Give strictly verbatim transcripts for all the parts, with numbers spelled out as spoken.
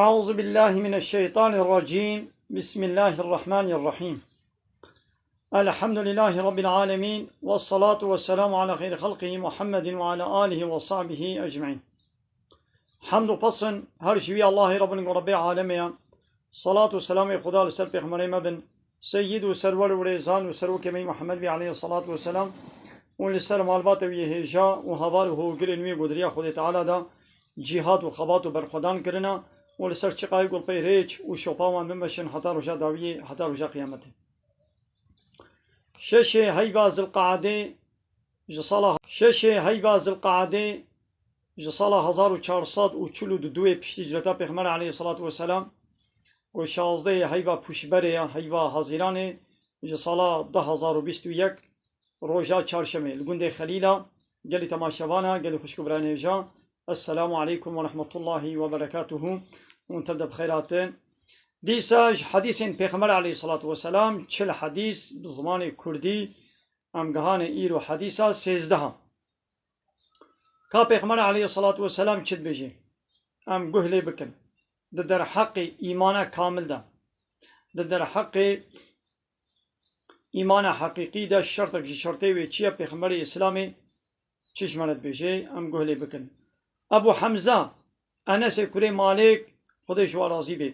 أعوذ بالله من الشيطان الرجيم. بسم الله الرحمن الرحيم. الحمد لله رب العالمين، والصلاة والسلام على خير خلقه محمد وعلى آله وصحبه أجمعين. Hemd û pesn her ji wî Allahê Rabbin ku Rabbê alemê ye. Salat û selamê Xuda li ser pêxemberê me bin, seyyid û serwer û rêzan û serokê me Muhammed bî aleyhissalatu vesselam û li ser malbatê wî hêja û heval û hogirên wî ku di riya Xwedê Teala de cîhat û xebat û berxwedan kirine û li ser çiqayê ku li pey rêç û şopa wan bimeşin heta roja dawiyê, heta roja qiyametê. Şeşê heyva Zilqeadê ji sala, şeşê heyva Zilqeadê ji sala hezar û çar sed û çil û du piştî hicreta Pêxember aleyhissalatu vesselam, ku şazdehê heyva Pûşberê ya, heyva Hazîranê, ji sala du hezar û bîst û yek, roja çarşemê, li gundê Xelîla, gelî temaşevana, gelî xwişk û birayên hêja, Esselamu aleykum ve rahmetullahi ve berekatuhu, hûn tev de bi xêr hatin. Dîsa ji hedîsên Pêxember aleyhissalatu vesselam, çil hedîs bi zimanê kurdî, em gihane îro hedîsa sêzdeha. Ka Pêxember aleyhissalatu vesselam çi dibêje? Em guh lê bikin. Di derheqê îmana kamil de, di derheqê îmana heqîqî de şertek ji şertê wê çi ye? Pêxemberê Îslamê çi ji me re dibêje? Em guh lê bikin. Ebu Hemza, Enesê kurê Malêk, Xwedê ji wa razî bê,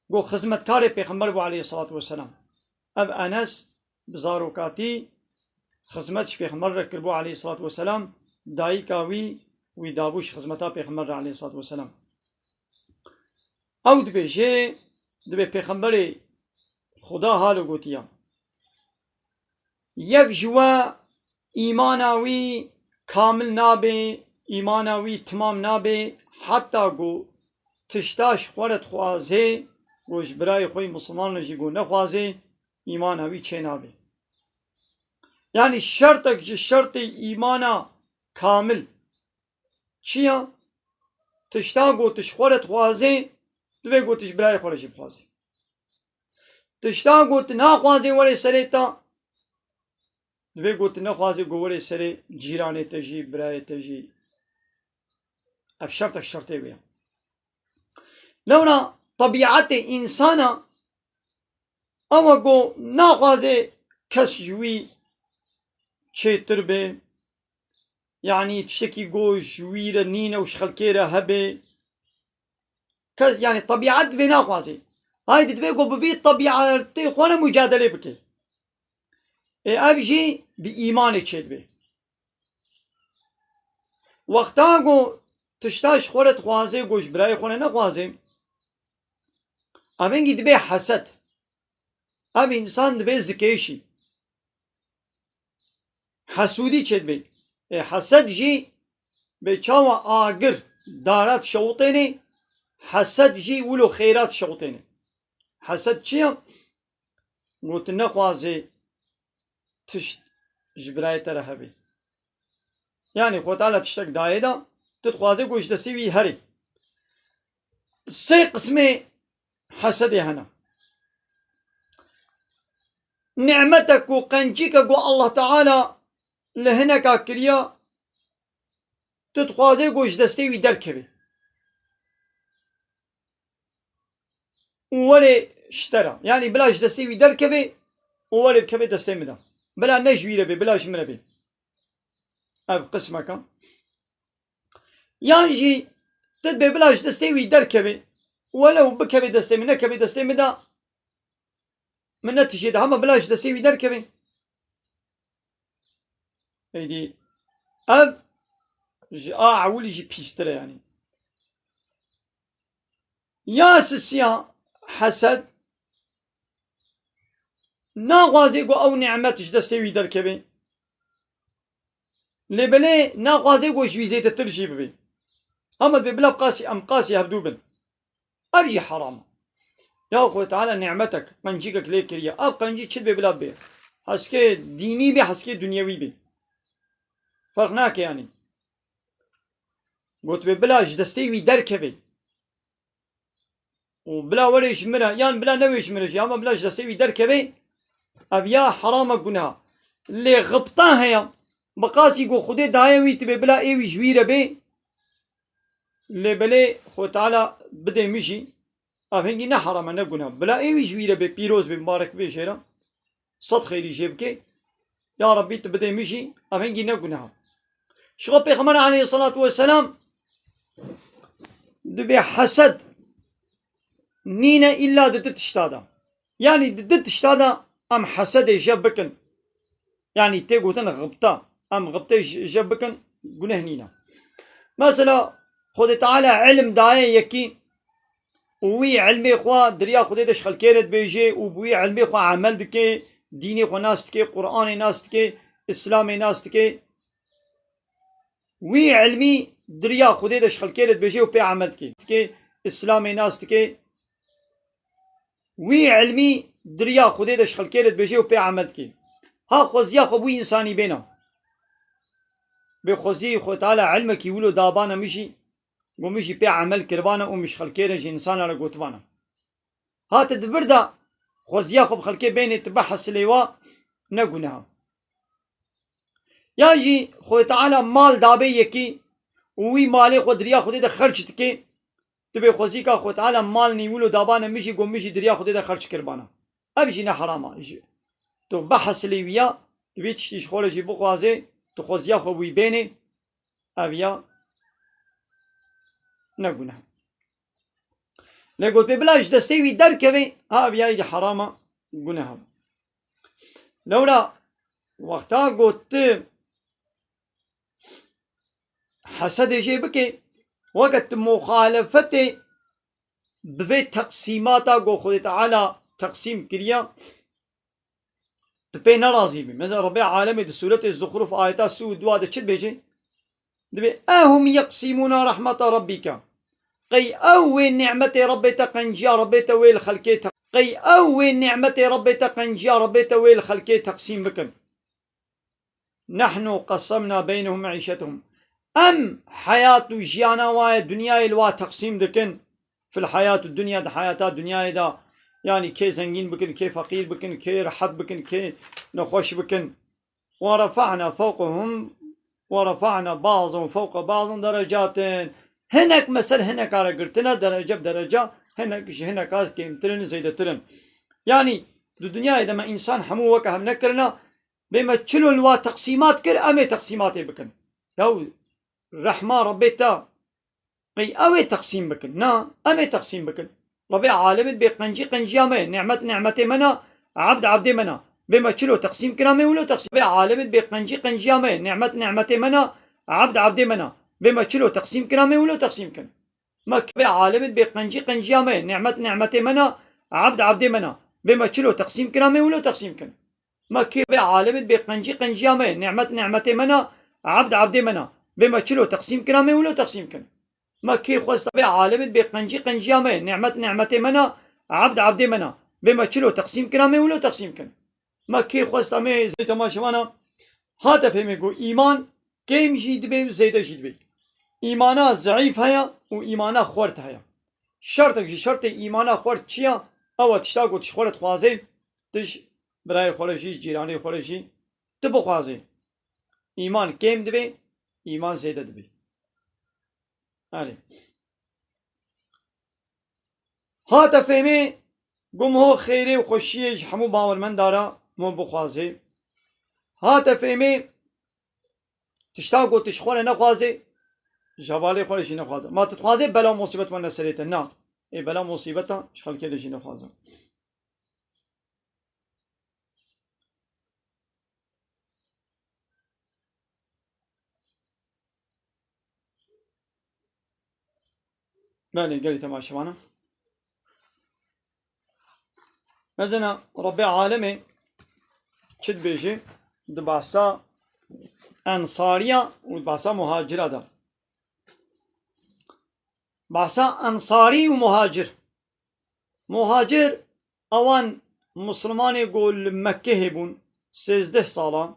got, xizmetkarê Pêxember bû aleyhissalatu vesselam. Ev Enes bi zarokatî xizmet ji Pêxember re kiribû aleyhissalatu vesselam, dayika wî wî dabû ji xizmeta Pêxember re aleyhissalatu vesselam. Ew dibêje, dibê Pêxemberê Xuda halo gotiya, yek ji we îmana wî kamil nabe, îmana wî timam nabe, heta ku tişta ji xwe re dixwaze, ku ji birayê xwe yî misilman re jî ku nexwaze, îmana wî çênabe. Yanî şertek ji şertê îmana kamil çi ya? Tişta ku tu ji xwe re dixwazê, divê ku tu ji birayê xwe re jî bixwazê. Tişta ku tu naxwazê were serê te, divê ku tu nexwazê ku were serê cîranê te jî, birayê te jî. Ev şertek şertê wê ye. Lewra tebîetê însana ew e ku naxwaze kes ji wî çêtir be, yanî tiştekî ku ji wî re nîne û ji xelkê re hebe. Kes, yanî tebîet vê naxwaze. Haydî divê ku bi vî tebîetê xwe re mucadelê bike. Ê ev jî bi îmanê çêdibe. Wexta ku tişta ji xwe re dixwaze, ku ji birayê xwe re nexwaze, evengî dibe hesed. Ev însan dibe zikêşî. Hesûdî çêdibe. Ê hesed jî bê çawa agir dara dişewitêne, hesed jî wilo xêra dişewitêne. Hesed çi ye? Got, nexwaze tişt ji birayê te re hebe. Yanî Xwedê Teala tiştek dayê de, tu dixwazê ku ji destê wî herê. Sê qismê hesedê hene. Nîmetek ku, qencîke ku Allah Teala li hineka kiriya, tu dixwazê ku ji destê wî derkeve. Û were ji te re. Yanî bila ji destê wî derkeve û were bikeve destê min de. Bila ne ji wî re bê, bila ji min re bê. Ev qismeke. Yan jî tu dibê bila ji destê wî derkeve. Welew bikeve destê min, nekeve destê min de, min ne tijê de, hema bila ji destê wî derkeve. Eydî ev ji a ewilî jî pîstir e yanî. Ya sisiya hesed naxwazê ku ew nîmet ji destê wî derkeve. Lê belê naxwazê ku ji wî zêdetir jî bibe. Hema dibê bila qasî em qasî hevdû bin. Ev jî heram e. Ya Xwedê Teala nîmetek, qencîkek lê kiriye. Ev qencî çi dibe bila bê? Heskê dînî bê, heskê dunyewî bê. Ferq nake yanî. Gotibê bila ji destê wî derkeve. Û bila were ji min re, yan bila newê ji min re jî, ama bila ji destê wî derkeve, ev ya heram e, guneha. Lê xibta heye, bi qasî ku Xwedê daye wî, tibê bila ê wî ji wî re bê, Lê belê Xwedê Teala bidê min jî, ev hingî ne heram e, ne guneh. Bila ê wî ji wî re bê, pîroz bê, mibarek bê jê re. Sed xêrî jê bike. Ya Rebbî, tu bidê min jî, ev hingî ne guneh e. Ji xwe Pêxember aleyhisselatu vesselam dibê hesed nîne îlla di du tişta de. Yanî di du tişta de em hesedê jev bikin. Yanî tê gotin xibta. Em xibtê j-, jev bikin, guneh nîne. Mesela Xwedê Teala ilm daye yekî û wî ilmê xwe di riya Xwedê de ji xelkê re dibêje û bi wî ilmê xwe emel dike, dînê xwe nas dike, Quranê nas dike, Îslamê nas dike. Wî ilmî di riya Xwedê de ji xelkê re dibêje û pê emel dike. Dike, Îslamê nas dike. Wî ilmî di riya Xwedê de ji xelkê re dibêje û pê emel dike. Ha xweziya xwe bi wî însanî bêna. Bê xwezî Xwedê Teala ilmekî wilo dabana min jî, got min jî pê emel kiribana û min ji xelkê re, ji însana re gotibana. Hate di vir de xweziya xwe bi xelkê bênê, tu bihesilê wa, ne guneha. Yan jî Xwedê Teala mal dabê yekî û wî malê xwe di riya Xwedê de xerc dike, tu bê xwezîka Xwedê Teala mal nî wilo dabane min jî, got min jî di riya Xwedê de xerc kiribana. Ev jî ne heram e. Ji-, tu bihesilê wî ya, tu vî tiştî ji xwe re jî bixwazê, tu xweziya xwe wî bênê, ev ya ne guneh. Lê got pê bila ji destê wî derkeve, ha ev ya yî heram e, guneh e. Lewra wexta got tu hesedê jê bike, weke tu muxalefetê bi vê teqsîmata ku Xwedê Teala teqsîm kiriye, tu pê nerazî bî. Mesela Rebbê Alemê di Sûretê Zuxruf ayeta sî û dua de çi dibêje? Dibê, "Ehum yeqsîmûna rehmeta Rabbîke." Qey ew wê nîmetê Rebbê te qenciya Rebbê te wê li xelkê te-, qey ew wê nîmetê Rebbê te qenciya Rebbê te wê li xelkê teqsîm bikin. "Nehnu qesemna beynehum meîşetehum." Em heyat û jiyana wa ye, dinyayê li wa teqsîm dikin. Fil heyat û dinya, di heyata dinyayê de, yanî kê zengîn bikin, kê feqîr bikin, kê rehet bikin, kê nexweş bikin. "Ve refa'na fewqehum, ve refa'na ba'zehum fewqe ba'zin derecatin." Hinek me ser hineka re girtine, derece bi derece, hinek ji hineka kêmtir in, zêdetir in. Yanî di dinyayê de me însan hemû weke hev nekirine, bê me çilo li wa teqsîmat kir, em ê teqsîmatê bikin. Yaw rehma Rebbê te, qey ew ê teqsîm bikin? Na, em ê teqsîm bikin. Rebbê Alemê dibê qencî qenciya me ye, nîmet nîmetê me ne, ebd ebdê me ne. Bê me çilo teqsîm kir, em ê wilo teqsîm. Rebbê Alemê dibê qencî qenciya me ye, nîmet nîmetê me ne, ebd ebdê me ne. Bê me çilo teqsîm kir, em ê wilo teqsîm kin. Me kê Rebbê Alemê dibê qencî qenciya me ye, nîmet nîmetê me ne, ebd ebdê me ne. Bê me çilo teqsîm kir, em ê wilo teqsîm kin. Me kê Rebbê Alemê dibê qencî qenciya me ye, nîmet nîmetê me ne, ebd ebdê me ne. Bê me çilo teqsîm kir, em ê wilo teqsîm kin. Me kê xwest Rebbê Alemê dibê qencî qenciya me ye, nîmet nîmetê me ne, ebd ebdê me ne. Bê me çilo teqsîm kir, em ê wilo teqsîm kin. Me kê xwest em ê zey temaşevana hate fêmê ku îman kêm jî dibê û zêde jî dibê. Îmana zeîf heye û îmana xurt heye. Şertek ji şertê îmana xurt çi ye? Ew e tişta ku tu ji xwe re dixwazê, tu ji birayê xwe re jî, ji cîranê xwe re jî, tu bixwazê. Îman kêm dibê, îman zêde dibê. Erê. Hate fêmê, gum ho xêrê û xweşiyê ji hemû bawermenda re mo bixwazê. Hate fêmê, tişta ku tu ji xwe re nexwazê, ji hevalê xwe re jî nexwaze. Ma tu dixwazê bela û musîbet werne serê te? Na. Ê bela û musîbeta ji xelkê re jî nexwaze. Belê, gelî temaşevana. Mezena Rebbê Alemê çi dibêje? Di behsa ensariya û di behsa muhacira de. Behsa ensarî û muhacir. Muhacir, ewan misilmanê ku li Mekkehê bûn, sêzdeh sala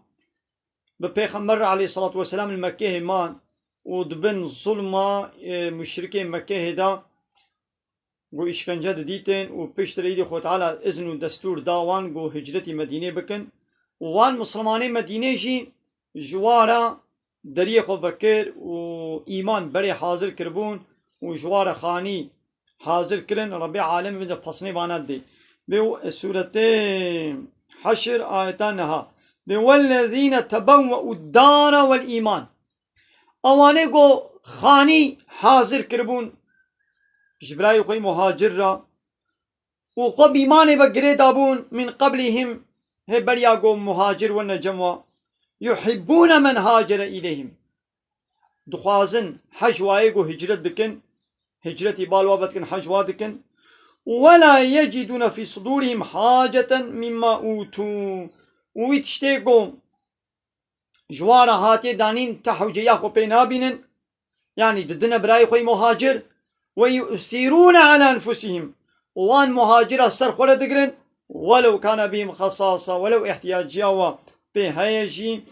bi Pêxember re aleyhisselatu vesselam li Mekkehê man û di bin zulma, e, muşrikên Mekkehê de ku îşkence didîtin û piştre îdî Xwe Teala izn û destûr da wan ku hicretî Medînê bikin û wan misilmanê Medînê jî ji wa re deriyê xwe vekir û îman berê hazir kiribûn û ji wa re xanî hazir kirin, Rebbê Alemê bize pesnê vana dê. Bê w-, Sûretê Heşr ayeta neha. Bê wellezîne tebewwe'u dara wel îman. Ewanê ku xanî hazir kiribûn ji birayê xwe muhacir re û xwe bi îmanê ve girê dabûn, min qeblihim, hê beriya ku muhacir wene cem wa, yuhibbûne men hacere îleyhim. Dixwazin hej wayê ku hicret dikin, hicretî bal wa vedikin, hej wa dikin. Wela yecidûne fî sudûrihim haceten mimma ûtû. Û wî tiştê ku ji wan re hatiye danîn, te hewceya xwe pê nabînin. Yanî didine birayê xwe yî muhacir. Ve yu'sirûne ala enfusihim. Û wan muhacira ser xwe re digirin. Welew kana bihim xesasa, welew ihtiyaciya wa pê heye jî,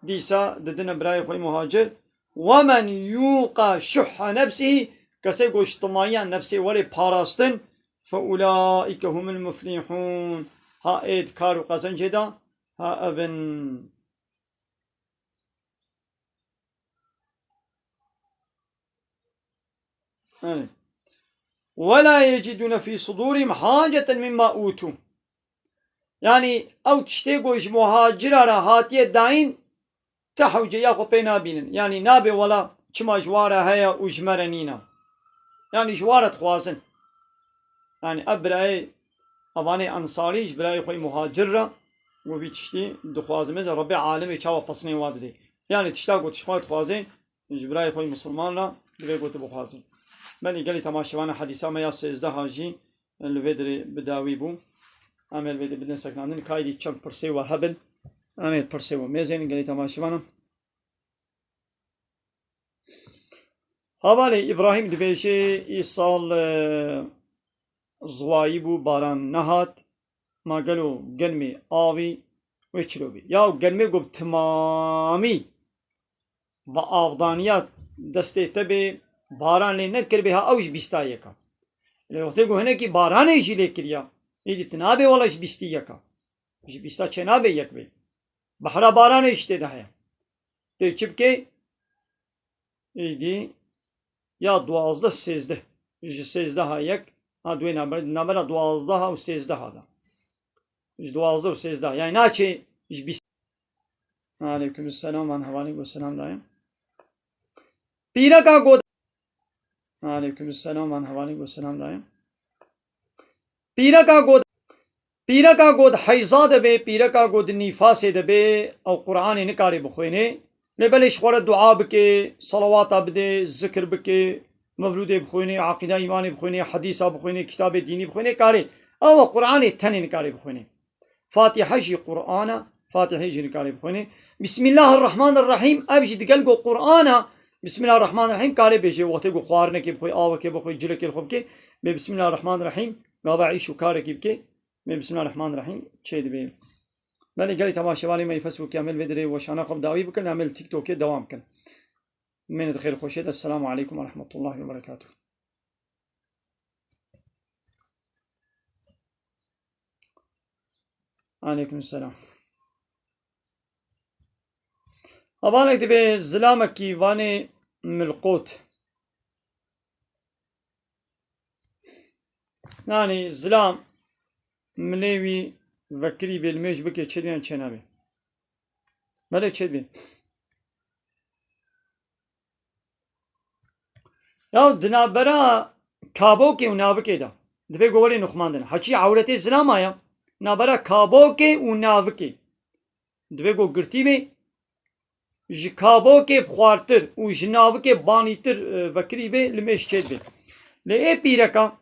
dîsa didine birayê xwe yî muhacir. Ve men yuqa şuhha nefsihî, kesê ku ji timayiya nefsê were parastin, fe ulaîke humul muflihûn. Ha ê di kar û qezencê de, ha ev in. Evet. Ve la yecidûne fî sudûrihim haceten mimma ûtû. Yanî ew tiştê ku ji muhacira re hatiye dayîn, te hewceya xwe pê nabînin. Yanî nabê wela çima ji wan re heye û ji me re nîne. Yanî ji wan re dixwazin. Yanî ev birayê, evanê ensarî ji birayê xwe yî muhacir re û vî tiştî dixwazin. Mêze Rebbê alemê çawa pesnê wa didê. Yanî tişta ku tu ji xwe dixwazê, ji birayê xwe yî misilman re divê ku tu bixwazî. Belê gelî temaşevana hedîsa me ya sêzdeh a jî li vê dirê bi dawî bû. Em ê li vê de bidin seknandin. Kaydî çend pirsê we hebin. Em ê pirsê we mêzên gelî temaşevana. Hevalê Îbrahîm dibêje, îsal, e, ziwayî bû, baran nehat. Ma gelo gelmê avî wê çilo bî? Ya gelmê ku bi timamî bi avdaniya destê te bê, baran lê nekiribê, ha ew ji bîsta yek a. Lê wextê ku hinekî baranê jî lê kiriya, êdî tu nabê wela ji bîstî yek a. Ji bîsta çênabe yek bê. Behra baranê jî tê de heye. Tê çi bikê? Êdî ya duwazdeh sêzdeh. Ji sêzdeha yek, ha, di wê navber-, navbera duwazdeha û sêzdeha de. Ji duwazdeh û sêzdeh. Yani naçê ji bîst. Aleyküm selam, van hevalî got selam dayê. Pîreka got. Aleyküm selam, van hevalî got selam dayê. Pîreka got, pîreka got heyza de bê, pîreka got nîfasê de bê, ew Qur'anê nikarê bixwênê. Lê belê ji xwe re dua bike, salawata bide, zikir bike, mevlûdê bixwênê, aqîda îmanê bixwênê, hedîsa bixwênê, kitabê dînî bixwênê, karê. Ew Qur'anê tenê nikarê bixwênê. Fatiha jî Qur'an e, Fatihê jî nikarê bixwênê. Bismillahirrahmanirrahîm, ev jî digel ku Qur'an e, Bismillahirrahmanirrahîm karê bêjê, wextê ku xwarinekê bixwê, avekê bixwê, cilekê li xwe bike, bê Bismillahirrahmanirrahîm, gava îş û karekî bike, bê Bismillahirrahmanirrahîm çê dibe. Belê gelî temaşevanê me yê Facebookê em ê li vê dirê weşana xwe bi dawî bikin, em ê li TikTokê dewam bikin. Mêne di xêr û xweşiyê de. Esselamu aleykum ve rahmetullahi ve berekatuhu. Aleyküm selam. Hevalek dibê zilamekî vanê milqot. Yani zilam milê wî vekirî bê, limêj bike, çêdibê yan çênabê? Belê çêdibê. Ya di navbera kabokê û navikê de divê ku werê nixmandin. Heçî ewretê zilama ya navbera kabokê û navikê. Divê ku girtî bê, ji kabokê bi xwartir û ji navikê banîtir, e, vekirî bê, limêj çêdibê. Lê ê pîreka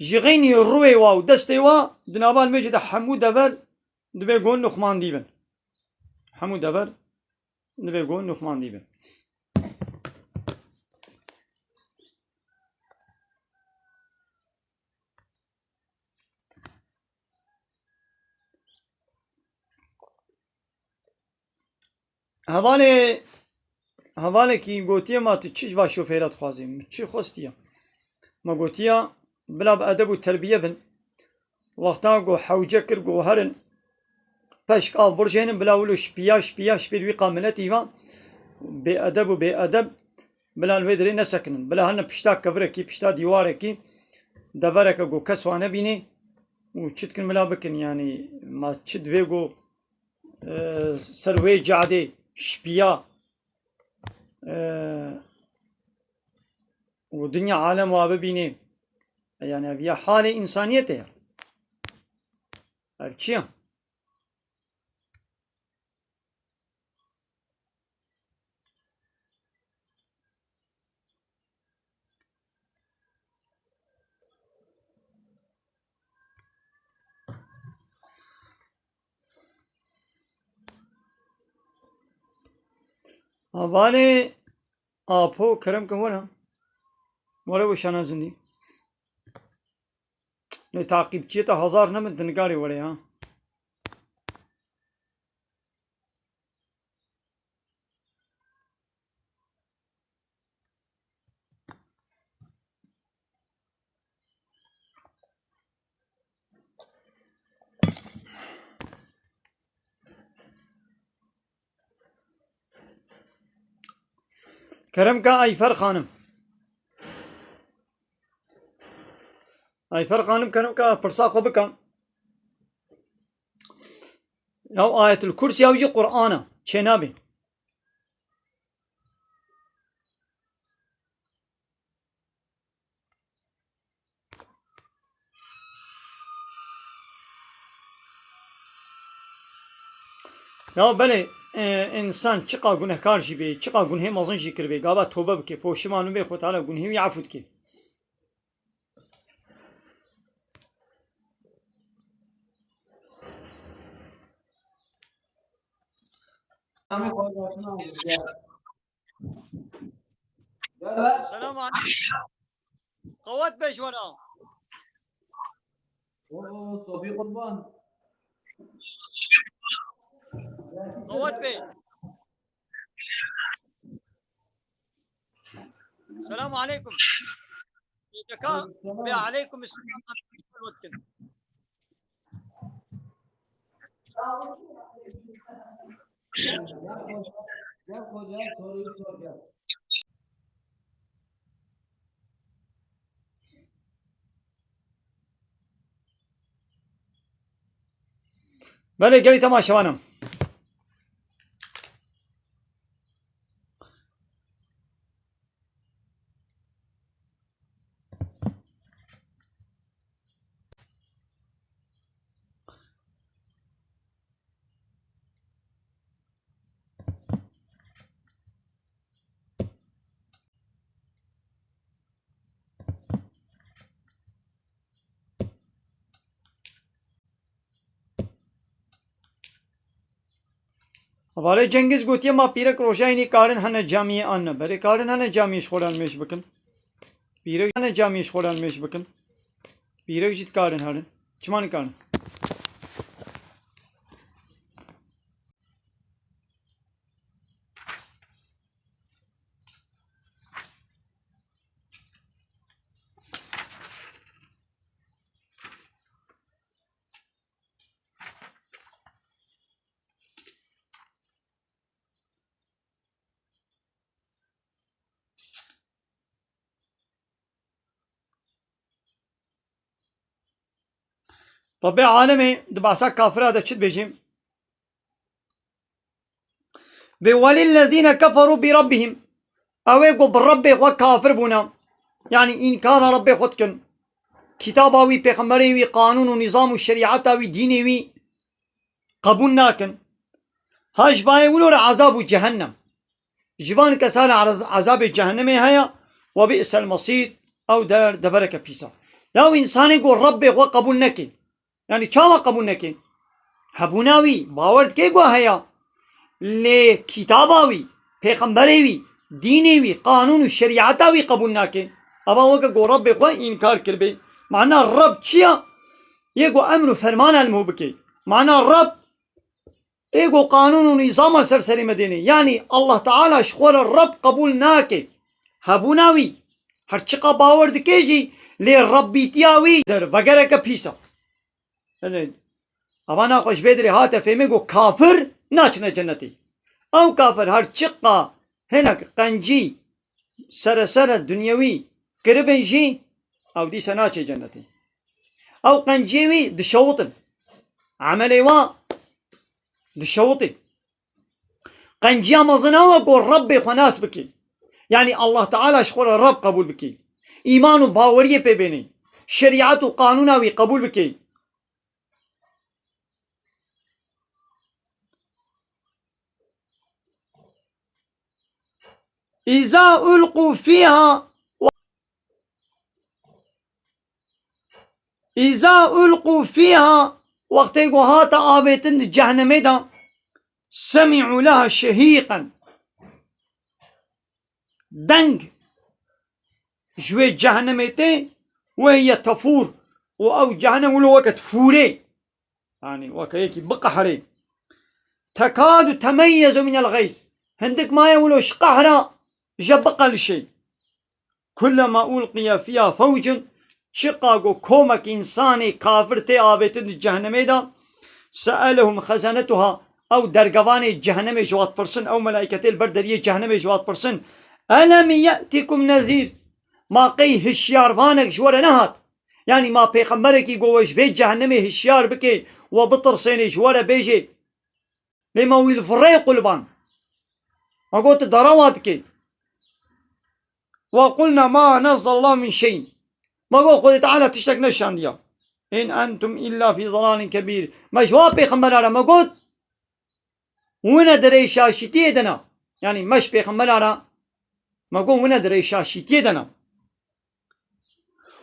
ji xeynî rûyê wa û destê wa di nava limêjê de hemû dever divê ku nixmandî bin. Hemû dever divê ku nixmandî bin. Hevalê, hevalekî gotiye, ma tu çi ji va şofêra dixwazî? Min çi xwestiye? Ma gotiya, bila bi edeb û terbiye bin. Wexta ku hewce kir ku herin, peşk av birjênin, bila wilo şipiya, şipiya, şipê wî qa miletî va. Bêedeb û bêedeb. Bila li wê derê nesekinin. Bila hene pişta kevirekî, pişta dîwarekî, devereke ku kes wan nebînê û çi dikin bila bikin, yanî ma çi divê ku, e, ser wê cadê şipiya, e, û dinya alem wa bibînê. Yanî ev ya halê însaniyetê ye. Ev çi ye? Hevalê Apo, kerem ke were. Were weşana zindî. Nê taqîbçiyê te hezar nebin, tu nikarî were ya. Kerem ke Ayfer Xanim. Ayfer Xanim, kerem ke pirsa xwe bike. Ya Ayetul Kursi ya jî Qur'an e. Çênabê. Ya belê, e, însan çiqa gunehkar jî bê, çiqa gunhê mezin jî kiribê, gava tobe bike, poşiman bê, Xwe Teala gunhê wî efû dike. Selam aleyküm. Qewet be ji we re. Oo, Sofî Qurban. Qewet be. Selam aleyküm. Deka, ve aleyküm selam. Belê, gelî temaşevanan. Hevalê Cengiz gotiye, ma pîrek roja înî karin hene camiyê an ne? Berê karin hene camiyê ji xwe re nimêj bikin. Pîrek hene camiyê ji xwe re nimêj bikin. Pîrek jî dikarin herin. Çima nikarin? Rebê alemê di behsa kafira de çi dibêjî? Bê welillezîne keferû bi rabbihim. Ew ê ku bi Rebbê xwe kafir bûne. Yanî înkara Rebbê xwe dikin. Kitaba wî, pêxemberê wî, qanûn û nîzam û şerîeta wî, dînê wî qebûl nakin. Ha ji bayê wilo re ezab û cehennem. Ji van kesa re ez-, ezabê cehennemê heye, we bi'sel mesîr, ew der devereke pîs e. Ya wî însanê ku Rebbê xwe qebûl neke. Yanî çawa qebûl neke? Hebûna wî, bawer dike ku heye. Lê kitaba wî, pêxemberê wî, dînê wî, qanûn û şerîeta wî qebûl nake. Eva weke ku Rebbê xwe înkar kiribê. Mana Reb çi ye? Yê ku emr û ferman elmû bike. Mana Reb ê ku qanûn û nîzama ser serê me dêne. Yanî Allah Teala ji xwe re Reb qebûl nake. Hebûna wî, her çiqa bawer dike jî, lê Rebbîtiya wî der vegereke pîs e. Yanî, eva naxwe ji vê derê hate fêmê ku kafir naçine cenetê. Ew kafir her çiqa hinek qencî, seresere dinyewî kiribin jî, ew dîsa naçe cennetê. Ew qenciyê wî dişewitin. Emelê wa dişewitê. Qenciya mezin ew e ku Rebbê xwe nas bikî. Yanî Allah Teala ji xwe re Reb qebûl bikî. Îman û baweriyê pê bênî. Şerîet û qanûna wî qebûl bikî. Îza ulqû fîha, îza ulqû fîha, wextê ku hate avêtin di cehnemê de, semî'û leha şehîqen. Deng ji wê cehnemê tê, we hiye tefûr, û ew cehnem wilo weke tefûrê. Yanî weke yekî biqehrê. Tekadu temeyyezu minel xeyz. Hindik maye wilo ji qehra je biqelişê. Kullema ulqiye fiha fewcun, çiqa ku komek însanê kafir tê avêtin di cehnemê de, seelehum xezenetuha, ew dergevanê cehnemê ji wa dipirsin, ew melaîketê li ber deriyê cehnemê ji wa dipirsin, elem ye'tikum nezîr, ma qey hişyarvanek ji we re nehat? Yanî ma pêxemberekî ku we ji vê cehnemê hişyar bike, we bitirsênê, ji we re bêje, lê ma wî li virê qulban. Ma got, tu dara wa dikê. Wa qulna ma nezzelallahu min şeyin. Ma got, Xwedê Teala tiştek neşandiya. In entum illa fî zelalin kebîr. Ma ji wa pêxembera re ma got, wine di rêşaşîtiyê de ne. Yanî me ji pêxembera re ma got, wine di rêşaşîtiyê de ne.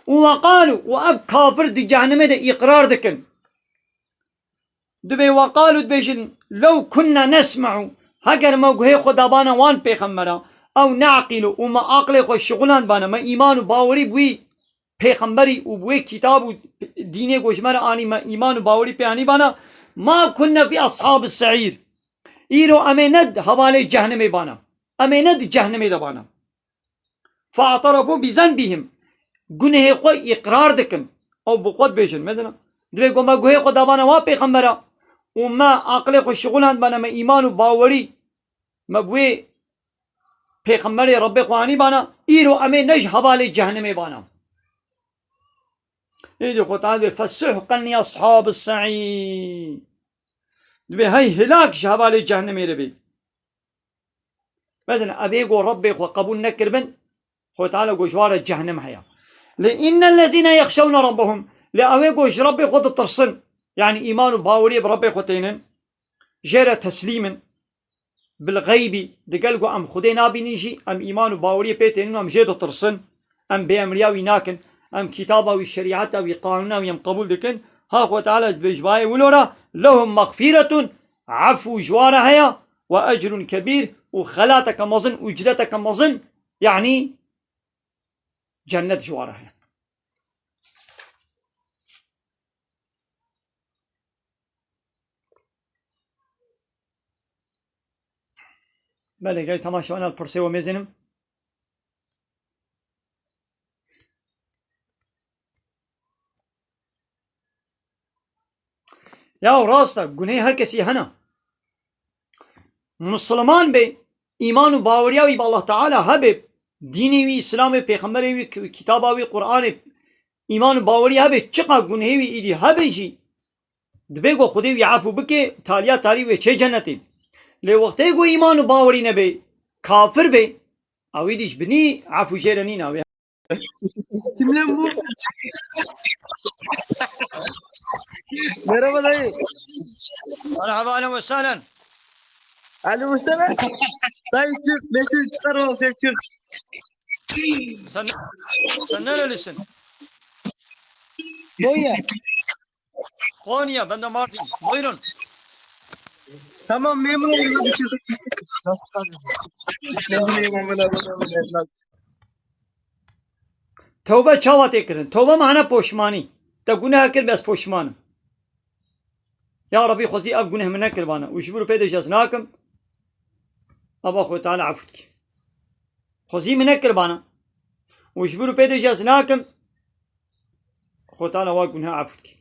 Û weqalu, û ev kafir di cehnemê de îqrar dikin. Dibê weqalu dibêjin, lew kunna nesme'u, heger me guhê xwe dabana wan pêxembera, ew ne'qîlu, û me aqlê xwe şixulandbana, me îman û bawerî bi wî pêxemberî û bi wê kitab û dînê ku ji me re anî, me îman û bawerî pê anîbana, ma kunna fî ashabis se'îr. Îro em ê ne hevalê cehnemê bana. Em ê ne di cehnemê de bana. Fe'terefu bi zenbihim. Gunehê xwe îqrar dikin. Ew bi xwe dibêjin. Mesela, divê ku me guhê xwe dabana wa pêxembera û me aqilê xwe şixulandbana, me îman û bawerî me bi wê pêxemberê Rebbê xwe anîbana, îro em ê ne ji hevalê cehnemê bana. Êdî Xwe Teala dibê, fesuhqen li ashabis se'îr. Dibê hey hilak ji hevalê cehnemê re bê. Mezin, evê ku Rebbê xwe qebûl nekiribin, Xwe Teala got, ji wan re cehnem heye. Lê innellezîne yexşewne rabbehum, lê ew ê ku ji Rebbê xwe ditirsin, yanî îman û baweriyê bi Rebbê xwe tênin, jê re teslîm in, bil xeybî, digel ku em Xwedê nabînin jî, em îman û baweriyê pê tênin û em jê ditirsin, em bêemriya wî nakin, em kitaba wî, şerîeta wî, qanûna wî em qebûl dikin, ha Xwe Teala dibê ji bayê wilo re, lehum mexfîretun, efû ji wan re heye, we ecrun kebîr, û xelateke mezin, ucreteke mezin, yanî cennet ji wan re heye. Belê, gel temaşewana li pirsê we mêzînim. Ya rast e, gunehê her kesî hene. Misliman bê, îman û baweriya wî bi Allah Teala hebe, dînê wî, Îslamê, pêxemberê wî, ki-, kitaba wî, Qur'anê, îman û baweriya hebe, çiqa gunehê wî îdî hebe jî, dibê ku Xwedê wî efû bike, taliya talî wê çê cennetê. Lê wextê ku îman û bawerî nebe, kafir be, ew îdî ji binî efû jê re nîna wê. Kimden bu? Merhaba dayı. Merhaba, ahlen ve sahlen. Alo, sana. Dayı çık, Mesut çıkar o, sen çık. Sen, sen nerelisin? Konya. Konya, ben de Mardin. Buyurun. Tamam, memnun oldum. Memnun oldum. Tewbe çawa tê kirin? Tewbe mane poşmanî. Te guneh kir, bes poşman im. Ya Rebî, xwezî ev guneh min nekiribana û ji vir û pê de jî ez nakim. Ava Xwe Teala efû dike. Xwezî min nekiribana û ji vir û pê de jî ez nakim. Xwe Teala wa guneh efû dike.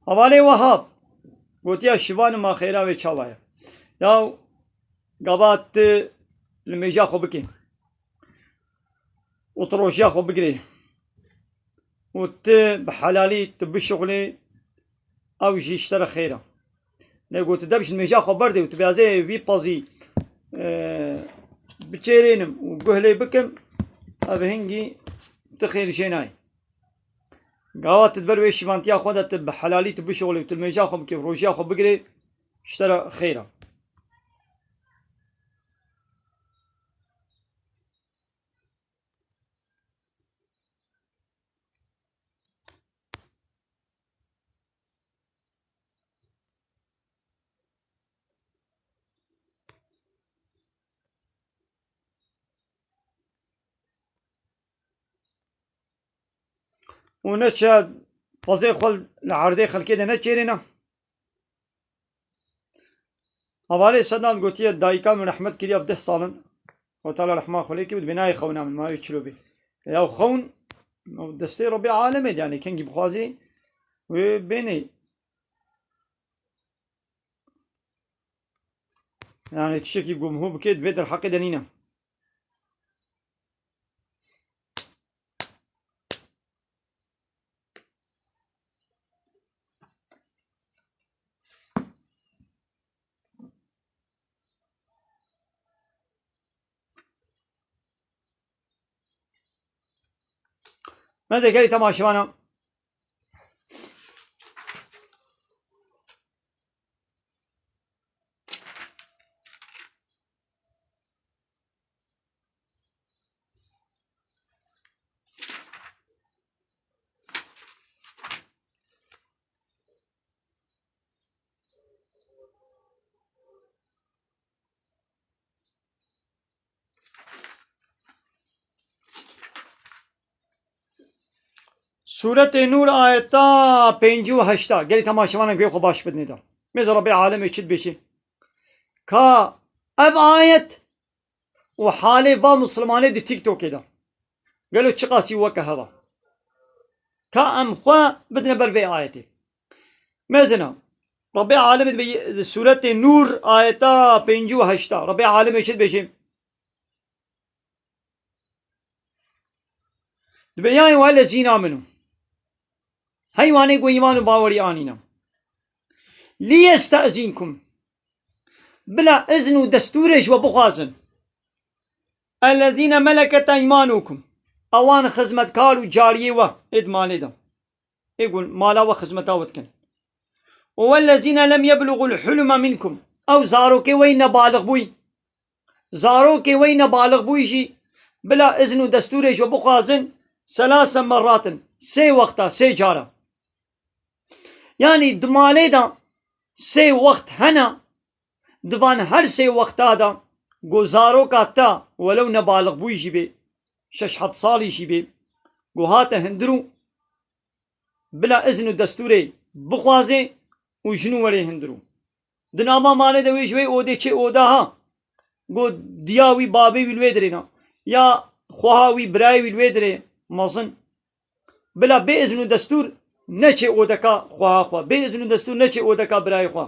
Hevalê Wehab. Gotiya şivan ma xêra wê çawa ye? Ya gava tu li mêja xwe bikê û tu rojiya xwe bigirê û tu bi helalî tu bişuxulê, ew jî ji te re xêr e. Lê got tu debişt mêja xwe berdê û tu bêazê vî pezî, e, biçêrênim û guh lê bikim, ev hingî tu xêr jê nayê. Gava tu di ber wê şivantiya xwe de tu bi helalî tu bişuxulê û tu li mêja xwe bikê û rojiya xwe bigirê, ji te re xêr e. Û neçe pezê xwe li erdê xelkê de neçêrêne. Hevalê Sedal gotiye, dayika min rehmet kiriya bi deh sal in. Xwe Teala rehma xwe lê kir, dibê nayê xewna min, ma wê çilo bê. Ya xewn, ew destê Rebbê alemê de, yani kengî bixwazî wê bênê. Yani tiştekî ku min hû bikê, divê derheqê de nîne. Me de gelî temaşevana. Sûretê Nûr ayeta pêncî û heşta. Gelî temaşevanên guhê xwe baş bidinê de. Mêze Rebbê alemê çi dibêjê? Ka ev ayet û halê va Mislimanê di TikTokê de. Gelo çiqasî weke heva. Ka em xwe bidine ber vê ayetê. Mezina. Rebbê alemê dibe, sûretê Nûr ayeta pêncî û heşta. Rebbê alemê çi dibêjê? Dibe ya eyyuhellezîne amenû. Hey wanê ku îman û bawerî anîne. Liyestezînkum. Bila izn û destûrê ji we bixwazin. Ellezîne meleket eymanukum. Ewan xizmetkar û cariyê we ê di malê de. Ê ku mala we xizmeta we dikin. Û wellezîne lem yebluxul huluma minkum. Ew zarokê we yî nebalixbûyî. Zarokê we yî nebalixbûyî jî bila izn û destûrê ji we bixwazin, selase merratin, sê wexta, sê cara. Yanî di malê de sê wext hene, di van her sê wexta de ku zaroka te welew nebalixbûyî jî bê, şeş heft salî jî bê, ku hate hundir û bila izn û destûrê bixwazê û jinû werê hundir û. Di nava malê de wê ji wê odê çê oda ha. Got diya wî, babê wî li wê dirê ne. Ya xweha wî, birayê wî li wê dirê mezin. Bila bê izn û destûr neçê odeka xweha xwe. Bê izn û destûr neçê odeka birayê xwe.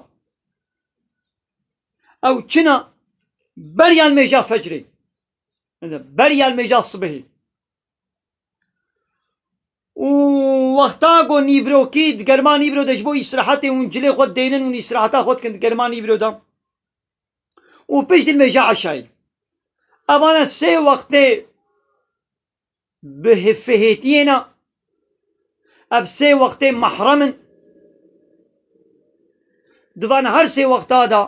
Ew çina beriya li mêja fecrê. Beriya li mêja sibehê. Û wexta ku nîvrokî, di germa nîvro de ji bo îsrehetê hûn cilê xwe dênin, hûn îsreheta xwe dikin di germa nîvro de. Û pişt di mêja eşayê. Evana sê wextê bi hifihêtiyê ne. Ev sê wextê mehrem in. Di van her sê wexta de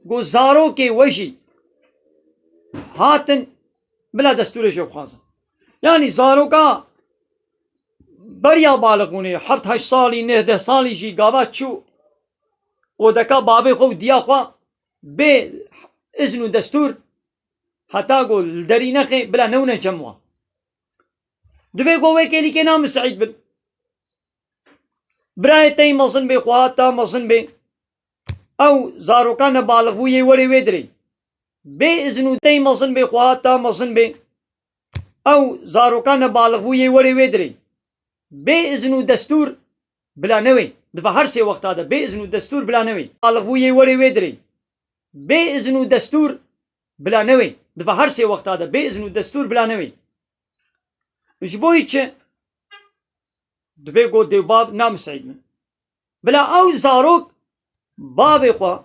ku zarokê we jî hatin bila destûrê jê bixwazin. Yanî zaroka beriya balixbûnê, heft heşt salî, neh deh salî jî gava çû odeka babê xwe û diya xwe bê izn û destûr heta ku li derî nexê bila newne cem wan. Divê ku wê kêlîkê namiseîd bin. Birayê te yî mezin bê, xweha te mezin bê. Ew zaroka nebalixbûyê werê wê dirê. Bê izn û te yî mezin bê, xweha te mezin bê. Ew zaroka nebalixbûyê werê wê dirê. Bê izn û destûr bila newê. Dibe her sê wexta de bê izin û destûr bila newê. Balixbûyê werê wê dirê. Bê izin û destûr bila newê. Dibe her sê wexta de bê izin û destûr bila newê. Ji bo yî çi? Dibê got dê û bab namiseîd min. Bila ew zarok bavê xwe,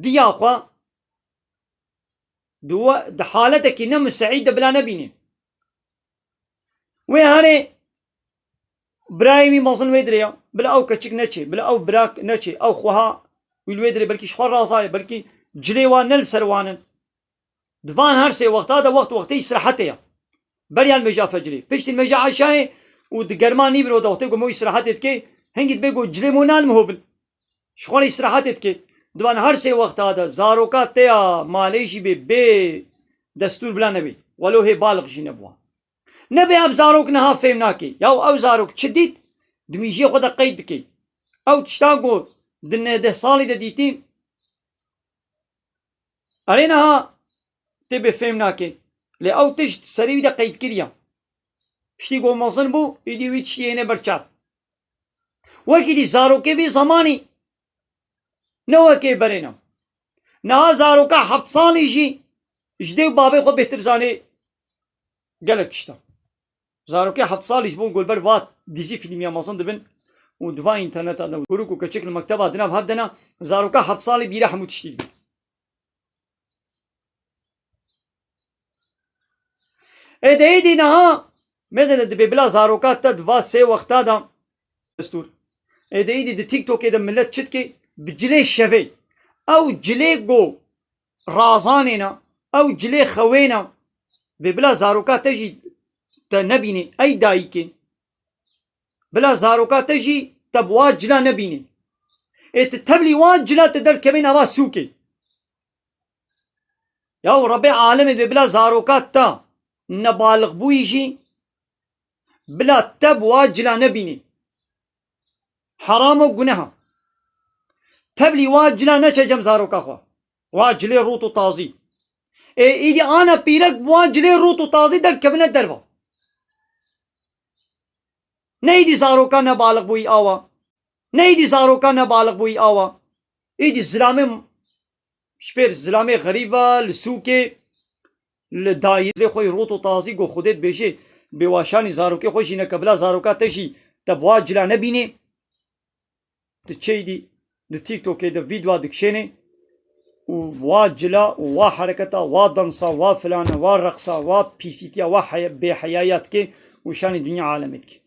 diya xwe di we, di haletekî ne miseîd de bila nebînê. Wê hanê birayê wî mezin wê dirê ya. Bila ew keçik neçê, bila ew birak neçê, ew xweha wî li wê dirê, belkî ji xwe razaye, belkî cilê wan ne li ser wan in. Di van her sê wexta de wext wextê îstirahetê ye. Beriya nimêja fecrê. Piştî nimêja eşayê û di germa nîvro de wextê ku mo îstirahetê dike, hingî dibê ku cilê mo nan miho bin. Ji xwe re îstirahetê dike. Di van her sê wexta de zaroka te ya malê jî bê, bê destûr bila nebê. Welo hê balix jî nebûwa. Nebe ev zarok niha fêm nake. Yaw ew zarok çi dît? Di mîjiyê xwe de qeyd dike. Ew tiştan ku di neh deh salî de dîtî, erê niha tê bê fêm nake. Lê ew tişt serê wî de qeyd kiriye. Piştî ku mezin bû, îdî wî tiştî hêne ber çav. Wekî dî zarokê vî zemanî ne wekê berê ne. Niha zaroka heft salî jî ji dê û babê xwe bêhtir zanê gelek tişta. Zarokê heft salî ji bo ku li ber va dizî fîlmiya mezin dibin û di va înterneta de kuruk û keçik li mekteba di nav hev de ne, zaroka heft salî bîra hemû tiştî dibin. Ê de êdî niha, mesela dibê bila zaroka te di va sê wexta de destûr. Ê de êdî di TikTokê de milet çi dike? Bi cilê şevê. Ew cilê ku razanê ne, ew cilê xewê ne. Bê bila zaroka te jî te nebînê, ey dayikê. Bila zaroka te jî te bi wa cila nebînê. Ê tu tevlî wa cila te derdikevê nava sûkê. Yaw Rebê alemê dibê bila zaroka te nebalixbûyî jî bila te bi wa cila nebînî. Heram û guneha. Tevlî wa cila neçe cem zaroka xwe. Wa cilê rût û tazî. Ê îdî ana pîrek bi wa cilê rût û tazî derdikevine derva. Ne îdî zaroka nebalixbûyî awa. Ne îdî zaroka nebalixbûyî awa. Îdî zilamê, ji pêr zilamê xerîba li sûkê, li dayîrê xwe yî rût û tazî ku Xwedê dibêje, bêwaşanî zarokê xwe jî neke bila zaroka te jî te bi wa cila nebînê. Tu çêydî di TikTokê de vîdyoa dikişênê û wa cila û wa hereketa, wa dansa, wa filana, wa reqsa, wa pîsîtiya, wa heye-, bêheyayiya dikê û şanî dinya alemê dikê.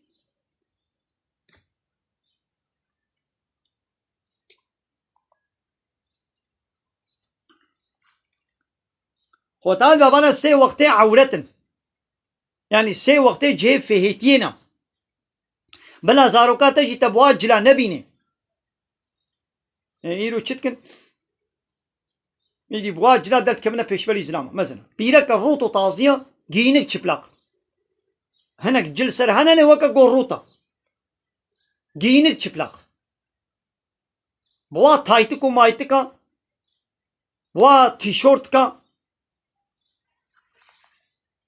Xweta li bavana sê wextê ewret in. Yanî sê wextê cihê fêhêtiyê ne. Bila zaroka te jî te bi wa cila nebînê. E, îro çi dikin? Îdî bi wa cila derdikevine pêşberî zilama. Mesela, pîreke rût û taziya giyînik çıplak. Hinek cil ser hene lê weke gor rûta. Giyînik çıplak. Bi wa taytik û maytika, bi wa tîşortka,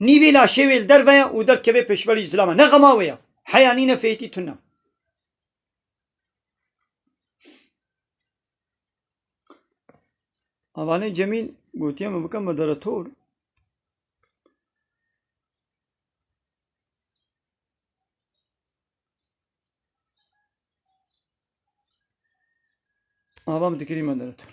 nîvê laşê wê li derve ye û derdikeve pêşberî zilama. Ne xema wê ye. Heya nîne fêtî tune. Avanê Cemîl gotiye min bike moderator. Ava min dikirî moderator.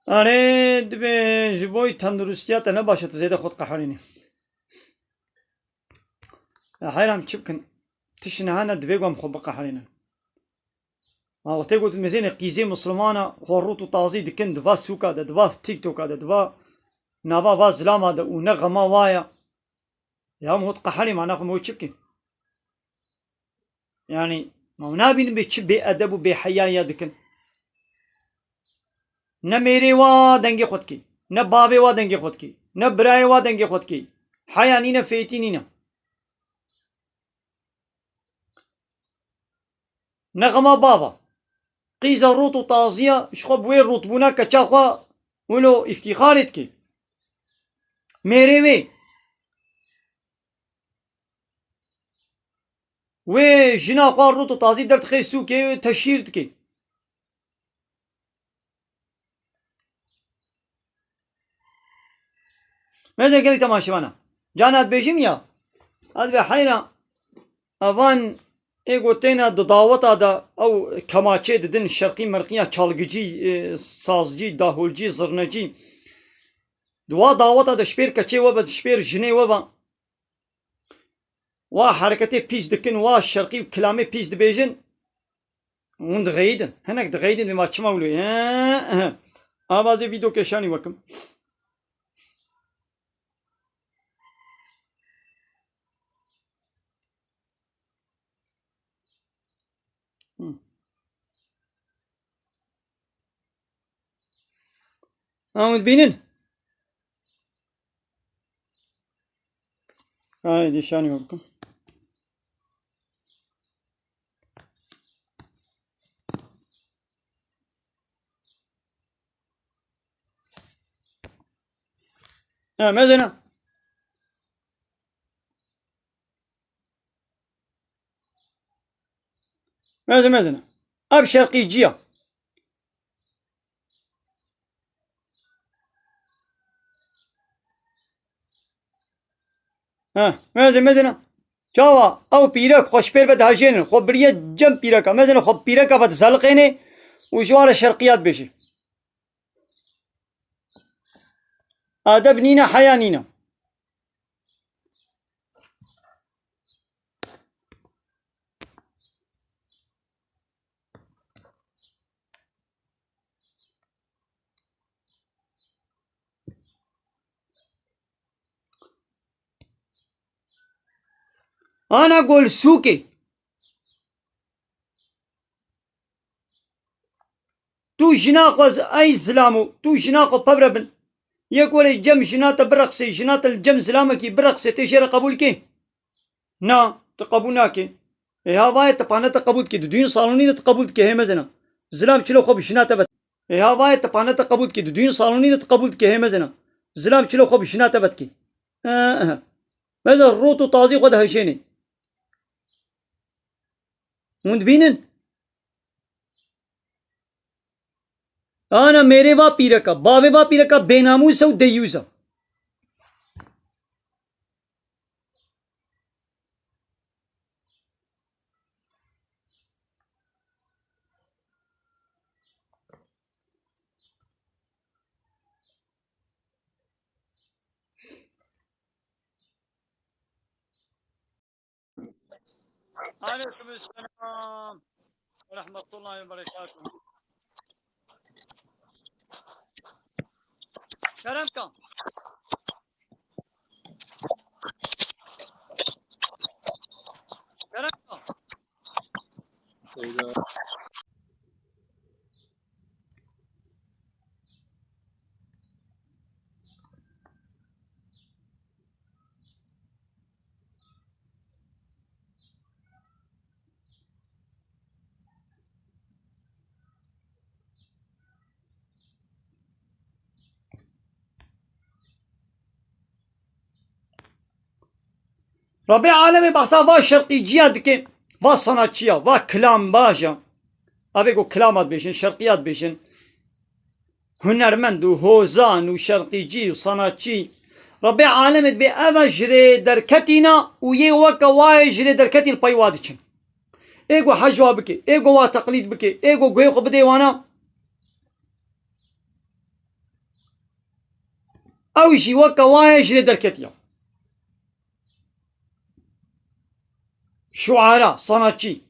Erê, dibê ji bo tenduristiya te ne baş e, tu zêde xwe diqeherînî. Ya heyran çi bikin? Tişt niha ne, divê ku em xwe biqeherînin. Ma wextê gotin mêzênê qîzê misilmana xwe rût û tazî dikin, di va sûka de, di va TikToka de, di va nava va zilama de û ne xema wa ya. Ya hûn qeherî, ma naxwe me wê çi bikin? Yanî, ma hûn nabînin bê çi bêedeb û bêheyaya dikin? Ne mêrê wa dengê xwe dikê, ne bavê wa dengê xwe dikê, ne birayê wa dengê xwe dikê. Heya nîne, fêtî nîne. Ne xema bava. Qîza rût û taziya, ji xwe bi wê rûtbûna keça xwe wilo îftîxarê dikê. Mêrê wê. Wê jina xwe rût û tazî derdixe sûkê, teşhîr dike. Mêze gelî temaşevana. Cana dibêjim ya. Ez be heyra evan ê gotêna di daweta de ew kemaçê didin şerqî merqiya çalgicî, e, sazcî, daholcî, zirnecî. Di wa daweta de ji pêr keçê we be, ji pêr jinê we be. Wa hereketê pîs dikin, wa şerqî û kilamê pîs dibêjin. Hûn dixeyidin. Hinek dixeyidin, dê ma çima wilo? He, he. Ava ez ê vîdeo kêşanî wekim. Hı. Ha, hûn dibînin? Haydi şanî we bikim. Ha, mezena. Mezin, mezin. Ev şerqîciya. Ha, mezin, mezin. Çawa? Ew pîrek xwe ji pêr ve dihejênin. Xwe biriye cem pîreka. Mezin xwe pîreka ve dizeliqênê û ji wan re şerqiyat bêjî. Edeb nîne, heya nîne. Ana gol sûkê. Tu jina xwe z-, ey zilamo, tu jina xwe pevre bin. Yek were cem jina te bireqsê, jina te li cem zilamekî bireqsê, tê jê re qebûl kê? Na, tu qebûl nakê. Ê ha vaye te pane te qebûl dikê, di duyun salonî de tu qebûl dikê, hê mezina. Zilam çilo xwe bi jina te vet. Ê ha vaye te pane te qebûl dikê, di duyun salonî de tu qebûl dikê, hê mezina. Zilam çilo xwe bi jina te vetkê. He, he. Mezina rot û tazî xwe dihejênê. Hûn dibînin? Ana mêrê va pîreka, bavê va pîreka bênamûs e û deyûs e. Aleyküm selam. Rahmetullahi ve berekatuhu. Kerem kan. Kerem kan. Rebê alemê behsa va şerqîciya dike, va sanatçiya, va kilambaja. Avê ku kilama dibêjin, şerqiya dibêjin. Hunermend û hozan û şerqîcî û sanatçî. Rebê alemê dibê eva ji rê derketîna û yê weke wayê ji rê derketî li pey wa diçin. Ê ku hej wa bike, ê ku wa teqlîd bike, ê ku guhê xwe bidê wana. Ew jî weke wa ye ji lê derketiye. Şuara, sanatçî.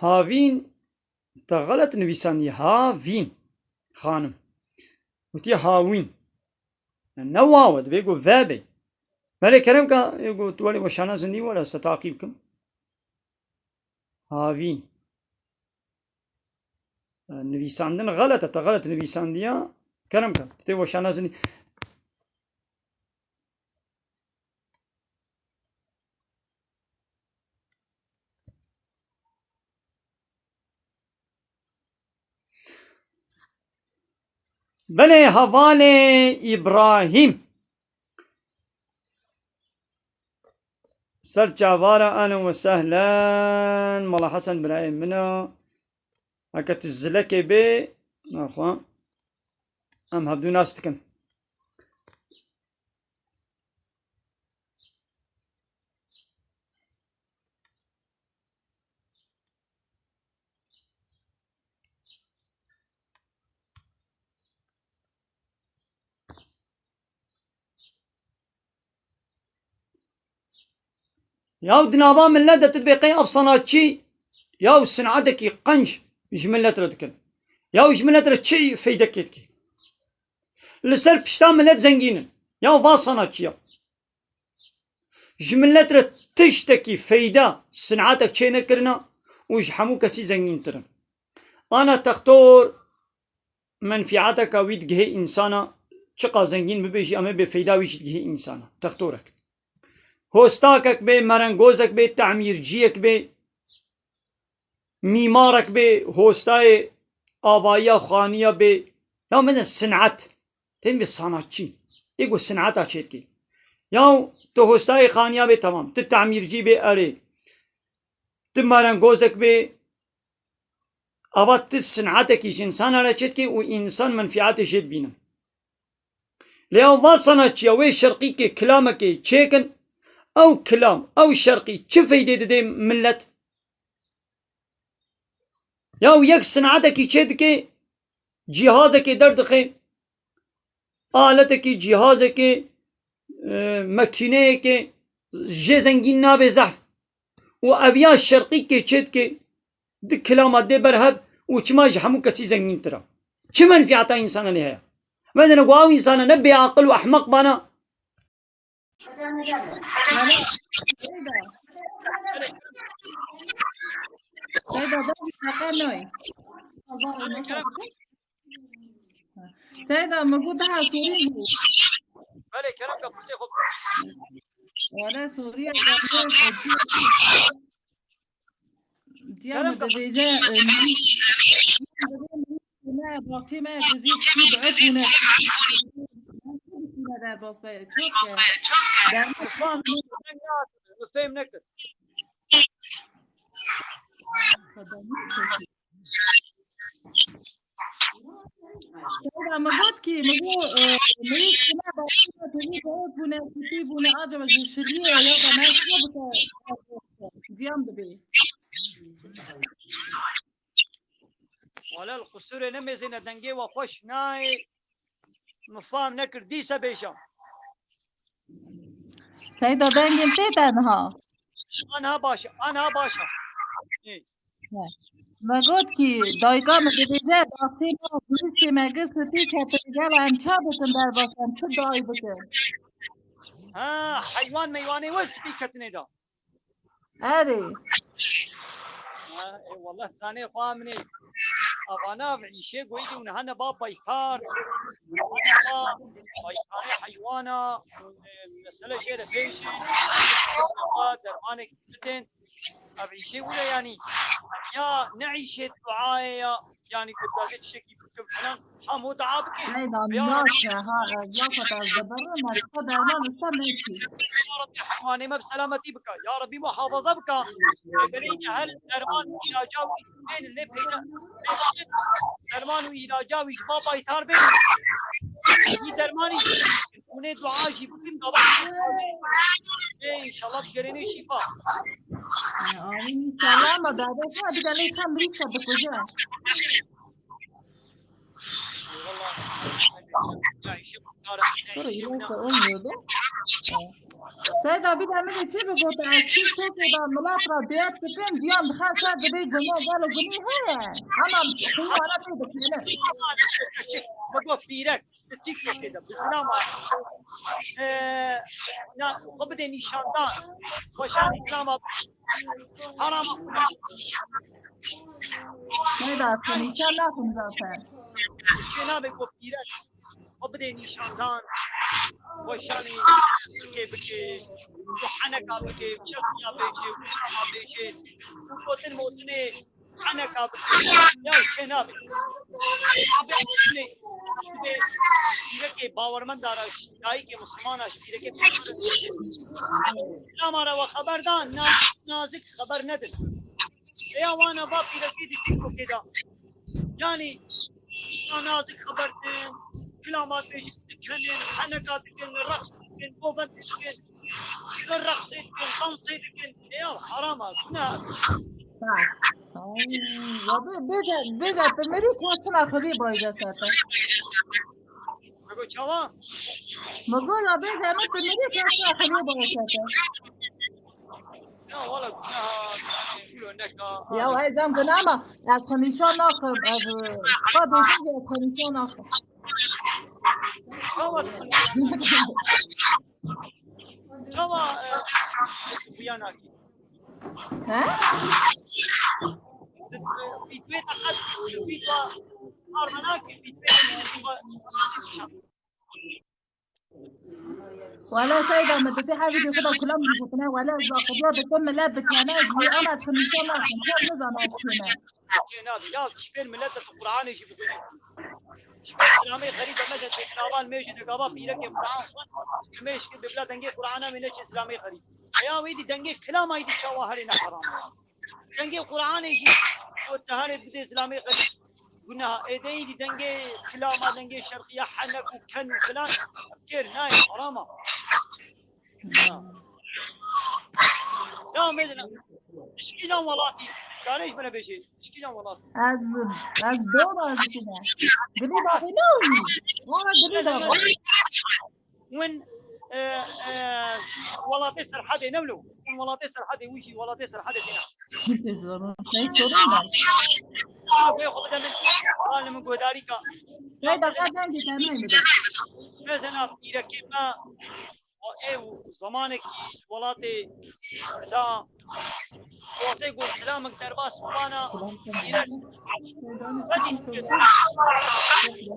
Havîn, te xelet nivîsandiye. Havîn. Xanim. Gotiye hawîn. Yani ne waw e, divê ku ve be. Belê kerem ka, ê ku tu welê weşana zindî were, se taqî bikim. Havîn. E, nivîsandin xelet e, te xelet nivîsandiya. Kerem ka, tu tê weşana zindî. Belê hevalê Îbrahîm. Ser çavara, ehlen ve sehlen. Mala Hesen birayê min e. Heke tu zilekê bê, naxwe. Em hevdû nas dikin. Yaw di nava millet de tu dibê qey ev sanatçî yaw sinatekî qenc ji millet re dikin. Yaw ji millet re çi feydekê dike? Li ser pişta millet zengîn in. Yaw va sanatçiya. Ji millet re tiştekî feyda, sinatek çênekirina û ji hemû kesî zengîntir in. Ana textor menfîateka wî digihê însana, çiqa zengîn bibe jî, em ê bê feyda wî jî digihê însana. Textorek. Hostakek bê, merengozek bê, temîrciyek bê, mîmarek bê, hostayê avayiya xaniya bê. Ya min sinat. Tên bê sanatçî. Ê ku sinata çêdikê. Ya tu hostayê xaniya bê, temam. Tu temîrcî bê, erê. Tu merengozek bê, ava tu sinatekî ji însana re çêdikê û însan menfîatê jê dibînin. Lê ew va sanatçiya wê şerqîkê kilamekê çêkin, ew kilam, ew şerqî çi feydê didê millet? Ya yek sinatekî çêdikê, cîhazekê derdixe, aletekî, cîhazekê, e, makîneyekê jê zengîn nabe zehf. Û ev ya şerqîkê çêdike, di kilama dê ber hev û çima ji hemû kesî zengîntir e. Çi menfîata însana lê heye? Mezene ku ew însana ne bêaqil û ehmeq bana. Seyda, Seyda, dest teqe noy. Seyda, min got daha sorî bû. Belê, kerem ke, pirsê xwe bike. Wele Sûriye, diya min dibêje, e, me, baxçê me, dizî çi bi ev bûne. Bûne derbas be, çok, e, derman. Fêm nekir. Seyda, min got kî, min got, e, min got, bûne, bûne, bûne, bûne, acaba ji şiriyê ya da me bike, ziyan dibê. Wala li qusûrê nemêzêne, dengê we xweş nayê. Min fam nekir, dîse bêjam. Seyda, dengê min tê te niha? Aniha baş e, aniha baş e. Ê. Me got kî, dayika min dibêje, baxçê me, gulistê me, gistê tê ketin gel, em ça bikin derbas, em çi dayî bikin? Ha, heywan meywanê we spî ketinê da. Erê. Ha, ê, wallah, zanê xwe min ê. Avana ev îşê goyî dî û niha ne ba paytar. Niha ne ba paytarê heywana. Û, e, mesele jê re bêjin. Dermanek bidin. Ev îşê wile yanî. Ya ne îşê duayê ya. Yanî ku dazê tiştekî bikim filan. Hemû dua bike. Seyda, ya nas e, ha, e, ya Xweda, ez dibirim, ez xwe derman li ser nekî. Ya Rabbî, heywanê me bi selametî bike. Ya Rabbî, muhafaza bike. Lê belê her derman û îlaca wî bên, lê peyda, lê derman û îlaca wî ji ba baytar bên. Wî dermanî, hûnê dua jî bikin, gava. Ê, înşallah bigerêne şîfa. Amîn, înşallah, ama dade xwe, bir de lê tam bir iş yaptık hocam. Dur, ilaç da olmuyordu. Seyda, bir de min ê çi bigot, ez TikTokê de milet re diyet dikim, ciyan dixe ser, dibê gune, gelo gunî heye. Ama xwîn wana tê dikene. Bigot pîrek, TikTokê de, bi zilama, e, na, xwe bidê nîşandan, xweşanî zilama, harama. Seyda, tu nîşan naxim zaten. Çê nabe ku pîrek xwe bidê nîşandan, xweşanî bike, bike, û heneka bike, çeqiya bêje, û şama bêje, û gotin motinê heneka bike. Ya çê nabe. Abe ne, pîrekê bawermenda re, dayikê Mislimana, pîrekê Lama re we xeber da, na-, nazik xeber nedin. Eya wana va pîrekê di TikTokê da. Yani, na-, nazik xeber din, kilama bêjin, dikenin, heneka dikin, reqs dikin, govend dikin, reqsê dikin, dansê dikin. Eya harama, guna. Ha. Ay, ya be-, bêje, bêje, tu mirî, tu çina xwedî bayde sete. Çawa? Min got, ya bêje, min tu mirî, tu çina xwedî bayde sete. Ya wala, ya, ya, neka. Ya, ay, cam guna ama, ya, konuşan naxim, ev, xwe dêjin, ya, konuşan naxim. Çawa? Çawa, e, bu yana ki? He? Fîtwê te qet, fîtwa armenakî, fîtwê te Wele Seyda, min dizî her vîdyo xwe da kulam dî gotine, wele ez baqidiya dikim millet dikene, ez jî ama ez xemîşe naxim, kar nizane ez çêne. Çênabî, ya şifêr millet de Qur'anê jî bixwîne. Şifêr Silamê Xerîb de meze têknavan mêjî de gava pîrekê Qur'an xwend, mêj ki bibla dengê Qur'ana wê neçe Silamê Xerîb. Eya wê dî dengê kilama yî dî çawa herê ne heram. Dengê Qur'anê jî got te herê bidê Silamê Xerîb. Guneha êdeyî dî dengê kilama, dengê şerqiya henek û ken û filan kêr nayê, harama. Ya. Ya mêdine. Şkîlan welatî. Karê ji min re bêjê. Şkîlan welatî. Ez, ez dor ez dikine. Dilî daxî ne wî? Wala dilî daxî. Win, e, e, welatê Serhedê ne wilo? Win welatê Serhedê, wî jî welatê Serhedê têne. Neyê sorun ne? Ha, bê xwe bide min. Halê min guhdarî ka. Hey, daxî dengê te neyê bide. Mezena pîrekê me, o ew zemanek welatê da, welatê got kilamek derbas bana, pîrek.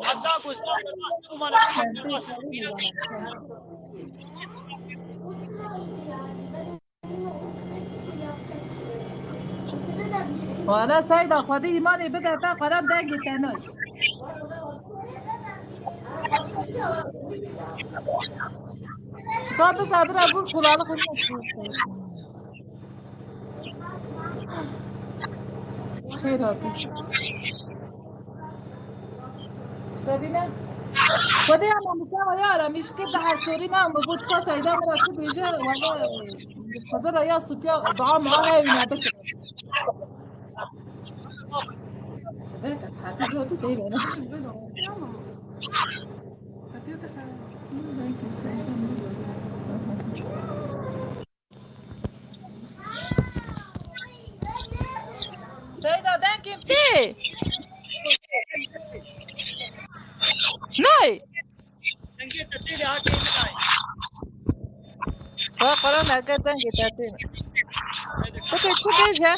Heta got kilam derbas bana, kilamek derbas bana. Wala Seyda, Xwedê îmanê bide te, Xwedê dengê te nayê. Çika tu sabira bû, kulalık ne? Xêr hatî. Xwedê ya mamoste ya Aramîş kir, di her sorî me, min got ka Seyda min re çi bêje, wele, Xizir re ya Sopya dua mea heye wî nebikir. Seyda, dengê min tê. Nayê. Ha, qala neke dengê te tê. Bike çi bêje?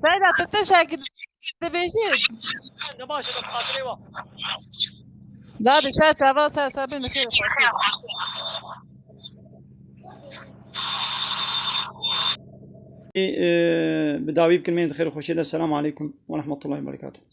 Seyda, tu tiştekî dibêjî? De baş e, bi xatirê we. La dikkat, teva ser ser bin xêr. Ê, e, bi dawî bikin, mêrên di xêr û xweşiyê de. Selamu aleykum ve rahmetullahi ve berekatuhu.